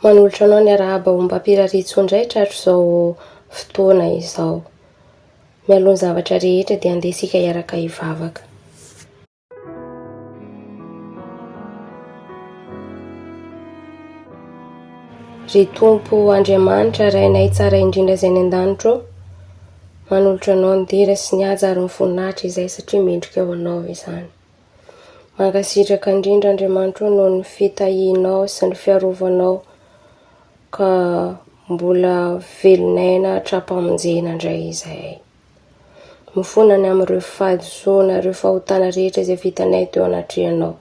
Manolotra anao ny arahaba ombam-pirariantsoa indray tratr'izao fotoana izao. Mialoha ny zavatra rehetra dia andeha isika hiaraka hivavaka. Ry Tompo Andriamanitra, Rainay tsara indrindra izay any an-danitra ô, manolotra Anao ny dera sy ny haja ary ny voninahitra izay satria mendrika ho Anao izany. Mankasitraka indrindra Andriamanitra ô noho ny fitahianao sy ny fiarovanao ka mbola velon'aina hatrampamonjena indray izahay. Mifona ny amin'ireo fahadisoana, ireo fahotana rehetra izay vitanay teo anatrehanao.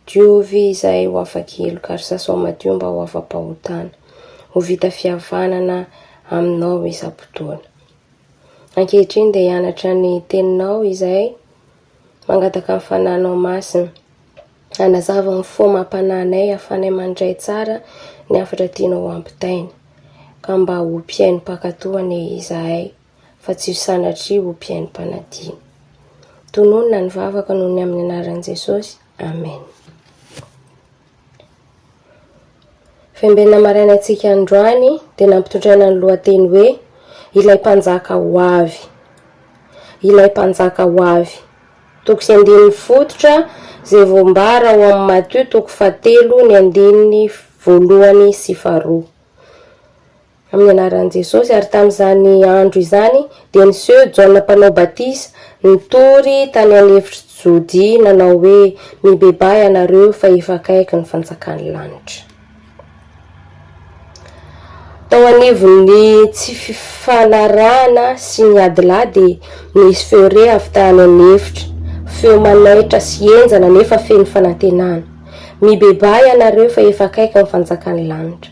Diovy izahay ho afa-keloka ary sasao madio mba ho afa-pahotana, ho vita fihavanana aminao isam-potoana. Ankehitriny dia hianatra ny teninao izahay, mangataka ny fananao masina. Hanazava ny fo amam-panahinay ahafahanay mandray tsara ny hafatra tianao ho ampitaina. Ka mba ho mpihaino mpankatò anie izahay fa tsy ho sanatria ho mpihaino mpanadino. Tononina ny vavaka noho ny amin'ny anaran'i Jesosy. Amen. Fembenina maraina antsika androany dia nampitondraina ny lohateny hoe Ilay Mpanjaka ho avy. Ilay Mpanjaka ho avy. Toko sy andininy fototra izay voambara ao amin'ny Matio toko fahatelo ny andininy voalohany sy faharoa. Amin'ny anaran'i Jesosy, ary tamin'izany andro izany dia niseho Jaona Mpanao Batisa, nitory tany an'efitr'i Jodia, nanao hoe, Mibebaha ianareo, fa efa akaiky ny fanjakan'ny lanitra. Tao anivon'ny tsy fifanarahana sy ny adilahy dia nisy feo re avy tany an'efitra, feo manaitra sy henjana nefa feno fanantenana, Mibebaha ianareo fa efa akaiky ny fanjakan'ny lanitra.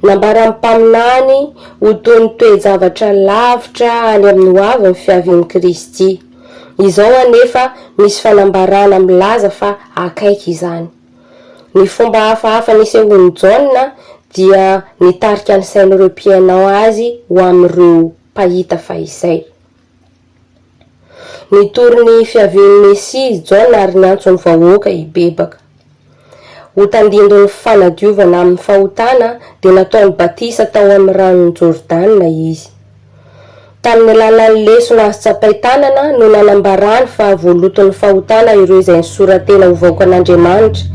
Nambaran'ny mpaminany ho toy ny toe-javatra lavitra any amin'ny hoavy ny fiavian'i Kristy. Izao anefa misy fanambarana milaza fa akaiky izany. Ny fomba hafahafa nisehoan'i Jaona dia nitarika ny sain'ireo mpihaino azy ho amin'ireo mpahita fahizay. Nitory ny fiavian'ny Mesia i Jaona ary niantso ny vahoaka hibebaka. Ho tandindon'ny fanadiovana amin'ny fahotana dia nataony batisa tao amin'ny ranon'i Jordana izy. Tamin'ny alalan'ny lesona azo tsapain-tanana no nanambarany fa voaloton'ny fahotana ireo izay nisora-tena ho vahoakan'Andriamanitra,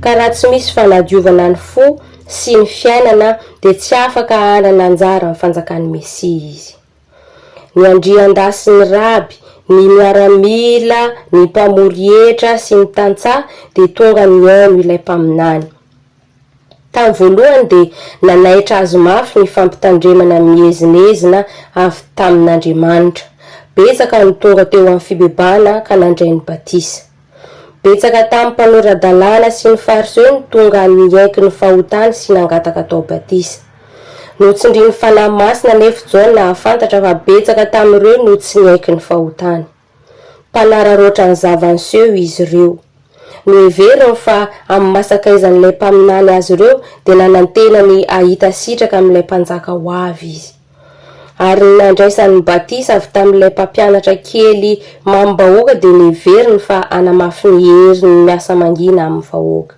ka raha tsy misy fanadiovana ny fo sy ny fiainana dia tsy afaka hanana anjara amin'ny fanjakan'ny Mesia izy. Ny andriandahy sy ny raby, ny miaramila, ny mpamory hetra sy ny tantsaha dia tonga nihaino ilay mpaminany. Tamin'ny voalohany dia nanaitra azy mafy ny fampitandremana miezinezina avy tamin'Andriamanitra. Betsaka no tonga teo amin'ny fibebahana ka nandray ny batisa. Betsaka tamin'ny mpanora-dalàna sy ny Fariseo no tonga niaiky ny fahotany sy nangataka atao batisa. Notsindrin'ny Fanahy Masina anefa Jaona hahafantatra fa betsaka tamin'ireo no tsy niaiky ny fahotany. Mpanararaotra ny zava-niseho izy ireo. Noheveriny fa amin'ny maha sakaizan'ilay mpaminany azy ireo dia nanantena ny hahita sitraka amin'ilay mpanjaka ho avy izy. Ary ny nandraisany ny batisa avy tamin'ilay mpampianatra kely mamim-bahoaka dia neveriny fa hanamafy ny heriny miasa mangina amin'ny vahoaka.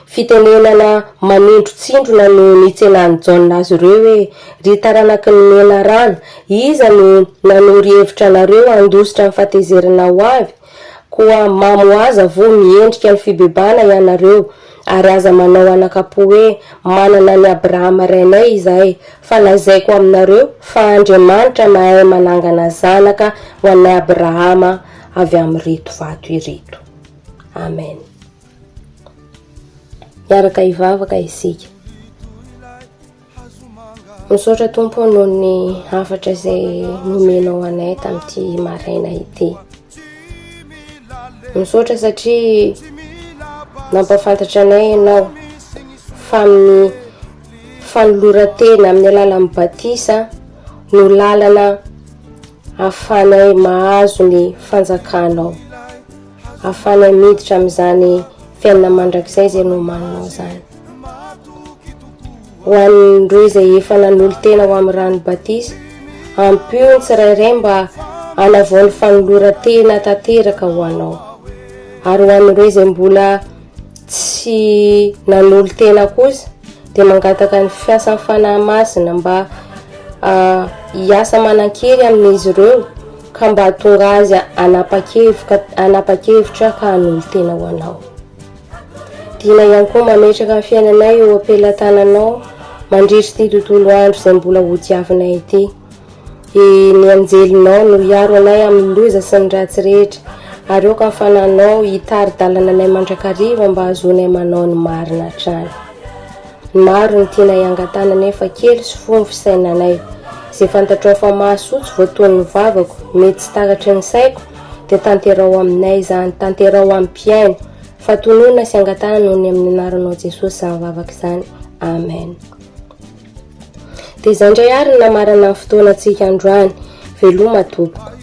Fitenenana manindrontsindrona no nitsenan'i Jaona azy ireo hoe, Ry taranaky ny menarana, iza no nanoro hevitra anareo handositra ny fahatezerana ho avy? Koa mamohaza voa miendrika ny fibebahana ianareo, ary aza manao anakam-po hoe, Manana an'i Abrahama rainay izahay, fa lazaiko aminareo fa Andriamanitra mahay manangana zanaka ho an'i Abrahama avy amin'ireto vato ireto. Amen. Hiaraka hivavaka isika. Misaotra Tompo noho ny hafatra izay nomenao anay tamin'ity maraina ity. Misaotra satria nampafantatra anay ianao fa amin'ny fanoloran-tena amin'ny alalan'ny batisa no lalana ahafahanay mahazo ny fanjakanao, ahafahanay miditra amin'izany fiainana mandrakizay izay nomaninao izany. Ho an'ireo izay efa nanolo-tena ho amin'ny rano batisa, ampio ny tsirairay mba hanavao ny fanoloran-tena tanteraka ho Anao. Ary ho an'ireo izay mbola tsy nanolo-tena kosa, dia mangataka ny fiasan'ny Fanahy Masina mba hiasa manan-kery amin'izy ireo ka mba hahatonga azy hanapa-kevitra ka hanolo-tena ho Anao. Tiana ihany koa mametraka ny fiainanay eo am-pelatananao mandritra ity tontolo andro izay mbola hodiavinay ity. E, ny anjelinao no hiaro anay amin'ny loza sy ny ratsy rehetra, ary aoka ny fananao hitari-dalana anay mandrakariva mba hahazoanay manao ny marina hatrany. Maro ny tianay hangatahana nefa kely sy fohy ny fisainanay. Izay fantatrao fa mahasoa tsy voatonon'ny vavako, mety tsy takatry ny saiko, dia tanteraho aminay izany, tanteraho amim-pihaino, fa tononina sy angatahana noho ny amin'ny anaranao Jesosy izany vavaka izany. Amen. Dia izay indray ary ny namarana ny fotoanantsika androany. Veloma tompoko.